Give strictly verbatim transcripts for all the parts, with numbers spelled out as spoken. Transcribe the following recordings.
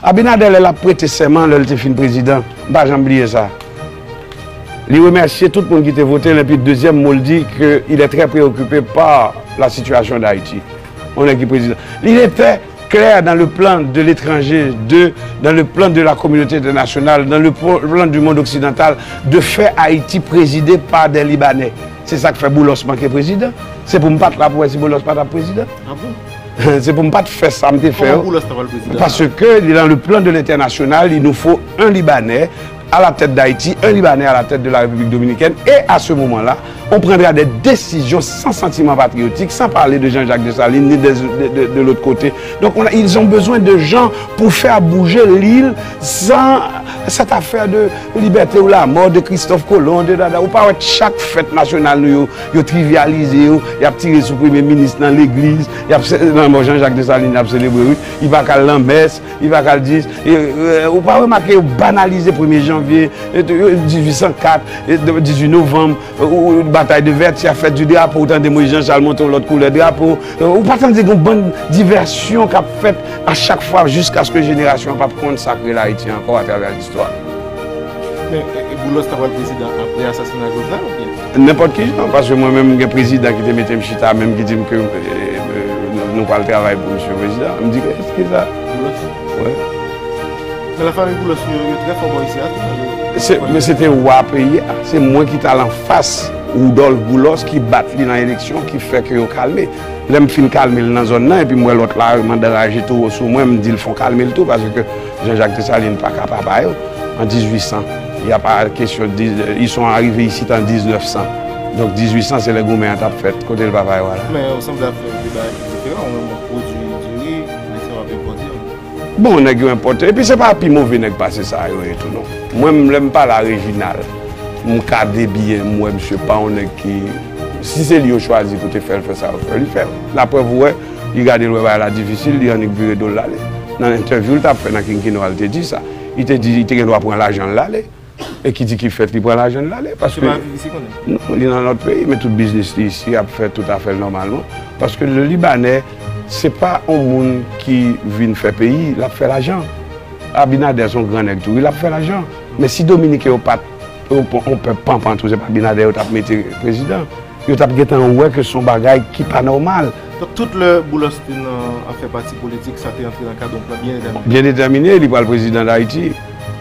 Abinader, lè l ap prete sèman, lè l te fin prezidan, m pa janm bliye sa. Li remèsye tout moun ki te vote l, epi dezyèm mo l di ke il est très préoccupé par la situation d'Haïti. On nèg ki prezidan. Il était clair dans le plan de l'étranger, de, dans le plan de la communauté internationale, dans le po- plan du monde occidental, de faire Haïti présidé par des Libanais. Se sa k fè Boulos manke prezidan. Se pou m pa t la pou wè si Boulos pa t ap prezidan. Ah bon? Se pou m pa t fè sa m te fè yo. Kòman Boulos ta pral prezidan? Paske li nan le plan de l'international, il nous faut un Libanais à la tête d'Haïti, un Libanais à la tête de la République dominicaine. Et à ce moment-là, on prendra des décisions sans sentiment patriotique, sans parler de Jean-Jacques Dessalines ni de, de, de, de l'autre côté. Donc on a, ils ont besoin de gens pour faire bouger l'île sans cette affaire de liberté ou la mort de Christophe Colomb, de dada. Ou pa wè chak fèt nasyonal nou yo, yo trivyalize yo, y ap tire sou premye minis nan legliz, y ap se- lanmò Jean-Jacques Dessalines y ap selebre, wi. Li pa ka al nan mès, li pa ka al di, e, e, ou pa remake yo banalize premye janvye, e, de- e, dizuit san kat, e, de- dizuit novanm, e, ou- ou- batay de Vètyè, fèt di drapo, ou tande Moyiz Jan Chal monte yon lòt koulè drapo, e, ou pa tande gen yon bann divèsyon k ap fèt a chak fwa jiskaske jenerasyon an p ap konn sa k rele Ayiti ankò atravè listwa. Men, e, e, Boulos ta pral prezidan apre asasina Jovenel oubyen? Nenpòt ki jan, paske mwen menm, gen prezidan ki te mete m chita menm, ki di m ke, e, e, nou pral travay pou misye prezidan. M di, "Kiyès ki sa?" Boulos? Wi. Men lafanmi Boulos yo, yo trè fò bò isi a tou, yo Se- Men se te wa peyi a. Se mwen ki t al anfas Rudolphe Boulos, ki bat li nan eleksyon, ki fè ke yo kalme. Lè m fin kalme l nan zòn nan, epi m wè lòt la, mandan raje towo sou mwen, m di l fò kalme l tou, paske Jean-Jacques Dessalines pa ka papa yo. An dizuit san, y a pa kesyon, ils sont arrivés ici en dix-neuf cents. Donk, dizuit san, se lè goumen an t ap fèt, kote l papa yo a la? Men ou sanble ap fè de bagay ki diferan, ou menm w ap pwodui diri, men se w ap enpòte yo. Bon, nèg yo enpòte. Epi se pa pi move nèg pase sa yo ye tou, non. Mwen, m- lè m pale a Reginald, m gade byen, m wè misye pa yon nèg ki, si se li yo chwazi pou te fè l fè sa yo fè, li fè l. Laprèv, ou wè, li gade l wè bagay la difisil, li annik vire do l l ale. Nan entèvyou l t ap fè nan Kinkino a, l te di sa. Li te di, li te gen dwa pran lajan l l ale. E ki di ki fèt li pran lajan l l ale, paske... Se pa viv isi konnen? Non, li nan lòt peyi, men tout biznis li isi, ap fè tout afè l nòmalman. Paske le Libanè, se pa yon moun ki vin fè peyi, l ap fè lajan. Abinader se yon gran nèg tou, wi, l ap fè lajan. Men si Dominiken yo pa t, yon, yon pèp panpan tou, se pa Abinader yo t ap mete prezidan. Yo t ap gentan wè ke se yon bagay ki pa nòmal. Donk, tout lè Boulos te nan afè pati politik, sa te antre nan kad yon plan byen detèmine. Byen detèmine, li pral prezidan d Ayiti.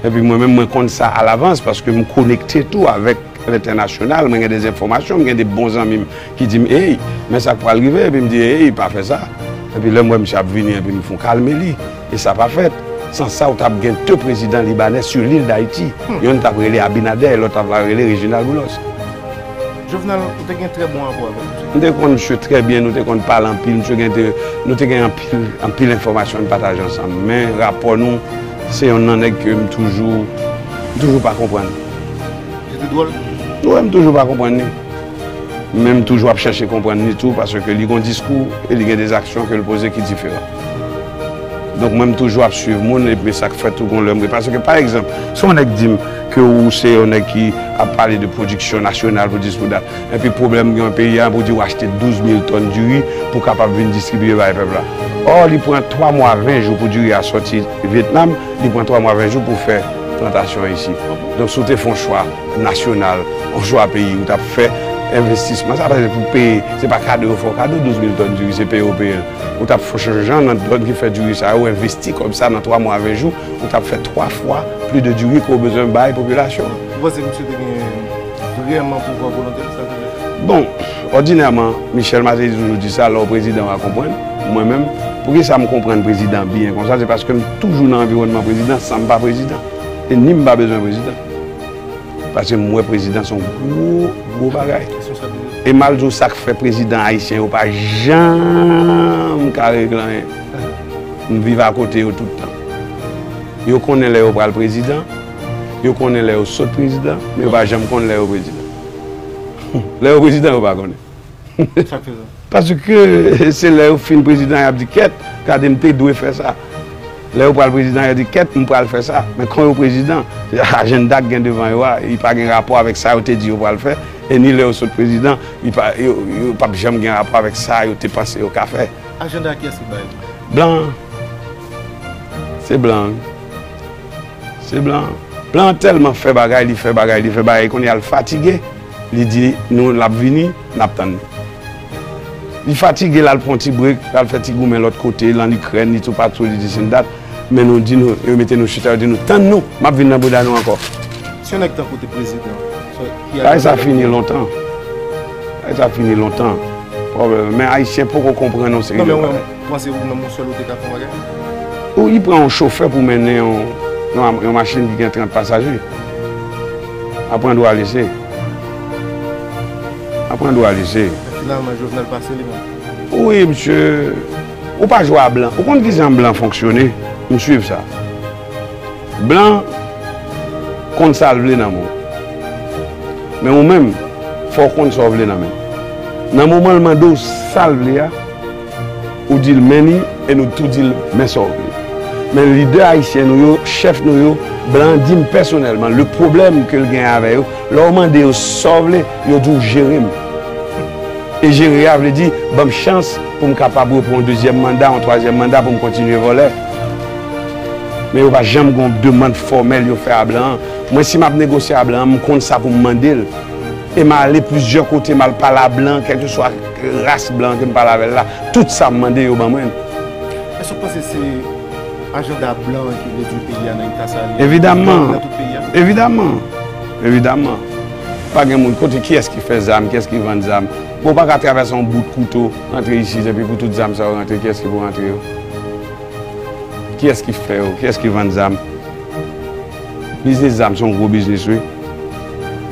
Epi mwen menm, mwen konn sa alavans, paske m konekte tou avèk lentènasyonal, mwen gen de enfòmasyon, mwen gen de bon zanmi m ki di m, "Ey, men sa k pral rive," epi m di, "Ey, pa fè sa." Epi lè m wè misye ap vini, epi m fon kalme li. E sa pa fèt. San sa, ou t ap gen de prezidan libanè sou lil Dayiti. Youn t ap rele Abinader, lòt t ap rele Reginald Boulos. Jovenel, ou te gen trè bon rapò avè l. M te konn misye trè byen, nou te konn pale anpil, misye gen de, nou te gen anpil, anpil enfòmasyon n pataje ansanm. Men rapò nou, se youn nan nèg ke m toujou, m toujou pa konprann. Li te dwòl? Wi, m toujou pa konprann li. Men m toujou ap chèche konprann li tou, paske li gon diskou e li gen de aksyon ke l poze ki diferan. Donk, mwen, m toujou ap swiv moun, epi sa k fèt tou gon lè m re-, paske, pa egzanp, si yon nèg di m ke ou se yon nèg ki ap pale de pwodiksyon nasyonal pou dis pou dat, epi pwoblèm gen yon peyi a, pou di w achte douz mil tòn diri pou kapab vin distribiye bay pèp la. Ò, li pran twa mwa, ven jou pou diri a sòti Vyetnam, li pran twa mwa, ven jou pou fè plantasyon isi. Donk, si w te fè yon chwa nasyonal, yon chwa peyi, ou t ap fè envestisman sa, paske pou peye, se pa kado yo fè w kado, douz mil tòn diri, se peye w peye l. Ou t ap fè jan nan zòn ki fè diri sa yo, envesti kòb sa nan twa mwa, ven jou, ou t ap fè twa fwa plis de diri ke w bezwen bay popilasyon an. Ou panse misye te gen vrèman pouvwa volontè sa te vle fè? Bon, òdinèman, Michel Martelly toujou di sa, lè w prezidan, w a konprann. Mwen menm, poukisa m konprann prezidan byen konsa? Se paske m toujou nan anviwònman prezidan san m pa prezidan. E ni m pa bezwen prezidan. Paske m wè prezidan se yon gwo, gwo bagay. Responsabilite. E m al di w sa k fè prezidan ayisyen yo pa janm ka regle anyen. M viv akote yo tout tan. Yo konnen lè yo pral prezidan, yo konnen lè yo sot prezidan, men yo pa janm konn lè yo prezidan. Lè yo prezidan, yo pa konnen. Sa k fè sa? Paske se lè yo fin prezidan, y ap di, "Kèt, gade, m te dwe fè sa." Lè yo pral prezidan, yo di, "Kèt, m pral fè sa." Men kon yo prezidan, ajanda k gen devan yo a, li pa gen rapò avèk sa yo te di yo pral fè, e ni lè yo sot prezidan, li pa, yo, yo p ap janm gen rapò avèk sa yo te panse yo ka fè. Ajanda kiyès ki bay li? Blan an. Se blan, wi. Se blan. Blan an tèlman fè bagay, li fè bagay, li fè bagay, kounye a l fatige, li di nou l ap vini, n ap tann li. Li fatige, l al pran ti brek, l al fè ti goumen lòt kote, l ann Ikrèn, li toupatou, li disi n dat. Men nou di nou, yo mete nou chita, yo di nou, tann nou, m ap vin nan bouda nou ankò. Si yon nèg tankou te prezidan, sa, ki bagay sa fini lontan. Bagay sa fini lontan. Pwoblèm. Men Ayisyen poko konprann yon seri de bagay. Non, men ou menm, ou panse ou menm ou sèl ou te ka fè yon bagay? Ou, li pran yon chofè pou mennen yon, yon, yon machin ki gen trant pasaje. Aprann dwa lese. Aprann dwa lese. Men finalman, Jovenel pase li menm. Wi, msye, ou pa jwe a blan. Ou konn kijan blan fonksyone? M swiv sa. Blan konn sa l vle nan men w. Men ou menm, fò w konn sa w vle nan men l. Nan moman l mande w sa l vle a, ou di l men li, e nou tou di l men sa w vle. Men lidè ayisyen nou yo, chèf nou yo, blan an di m pèsonèlman, le pwoblèm ke l gen avè yo, lè w mande yo sa w vle, yo di w jere m. E jere a vle di, ban m chans pou m kapab repran yon dezyèm manda, yon twazyèm manda pou m kontinye vòlè. Men yo pa janm gen yon demann fòmèl yo fè a blan an. Mwen, si m ap negosye a blan an, m konn sa pou m mande l. E m ale plizyè kote, m al pale a blan, kèlkeswa ras blan ke m pale avè l la, tout sa m mande, yo ban mwen l. Èske w panse se ajanda blan an ki redui peyi a nan eta sa li ye? Evidamman. Nan tout peyi a? Evidamman. Evidamman. Pa gen moun kote, kiyès ki fè zam, kiyès ki vann zam. Bon, ou pa ka travèse yon bout kouto, rantre isit, epi pou tout zam sa yo rantre, kiyès ki pou rantre yo? Kiyès ki fè yo? Kiyès ki vann zam? Biznis zam se yon gwo biznis, wi.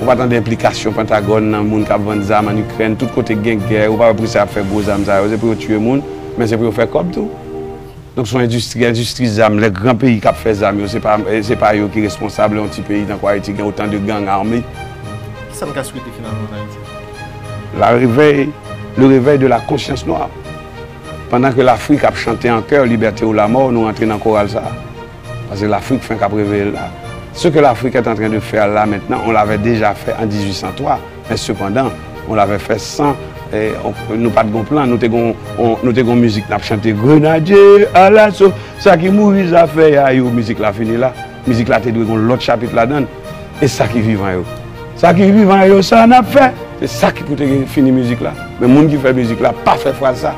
Ou pa tande enplikasyon Pentagòn nan moun k ap vann zam ann Ikrèn, tout kote k gen gè, ou pa wè pou sa y ap fè gwo zam sa yo, se pou yo tiye moun, men se pou yo fè kòb tou. Donk, se yon endistri, endistri zam, lè gran peyi k ap fè zam yo, se pa, se pa yo ki responsab lè yon ti peyi tankou Ayiti gen otan de gang ame. Kisa n ka swete finalman ann Ayiti? La réveil, le réveil de la conscience noire. Pandan ke Lafrik ap chante an kè, Liberté ou la mort, nou rantre nan koral sa a. Paske Lafrik fenk ap reveye l la. Ce que l'Afrique est en train de faire là maintenant, on l'avait déjà fait en dix-huit cent trois. Men sepandan, on l'avait fait sans, eh, on, nou pa t gon plan, nou te gon, on, nou te gon mizik n ap chante, Grenadye alaso, sa ki mouri zafè a yo, mizik la fini la. Mizik la te dwe gon lòt chapit ladan l. E sa ki vivan yo. Sa ki vivan yo, sa n ap fè. Se sa ki pou te gen fini mizik la. Men moun ki fè mizik la pa fè fraz sa.